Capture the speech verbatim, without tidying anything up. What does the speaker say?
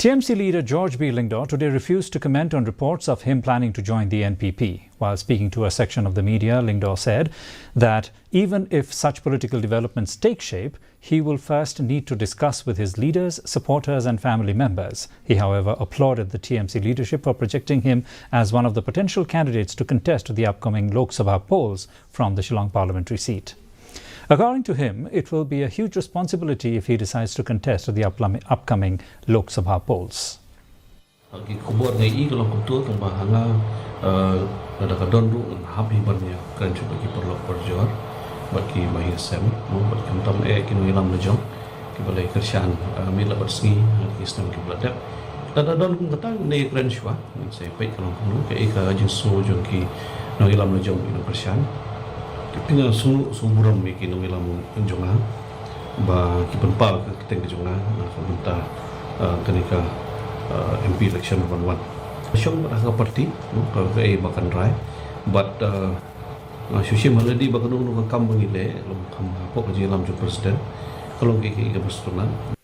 T M C leader George B. Lyngdoh today refused to comment on reports of him planning to join the N P P. While speaking to a section of the media, Lyngdoh said that even if such political developments take shape, he will first need to discuss with his leaders, supporters, and family members. He, however, applauded the T M C leadership for projecting him as one of the potential candidates to contest the upcoming Lok Sabha polls from the Shillong parliamentary seat. According to him, it will be a huge responsibility if he decides to contest the upcoming Lok Sabha polls. Ki khubor nga i ka long kumtu tang ba ha nga, eh, lada ka don ruh ngan hap hi ban ïa kren shuh bad ki paralok parajor bad ki bahaïing sem, no, bad khamtam eh ki nongïalam la jong ki ba la kyrshan, eh, miet la bad sngi ha ki snem ki ba la dep. Lada don kum kata ngan ïa kren shuwa, ngan sa peit ka long kumno, kaei ka jingsngew jong ki nongïalam la jong ki nongkyrshan. Te phi nga sngew, sngew burom ïa ki nongïalam jong nga ba ki pynpaw ka kyrteng ka jong nga na ka bynta, ah, kane ka, ah, M P election ban wan. Shong bad ha ka party, no, ka, kaei ba kan rai. Bad, ah, ah, shu shim ha lade ba kano kano ka kam ba ngi leh, long kham hapoh ka jingïalam jong president. Ka long kaei kaei kaba sngewtynnat.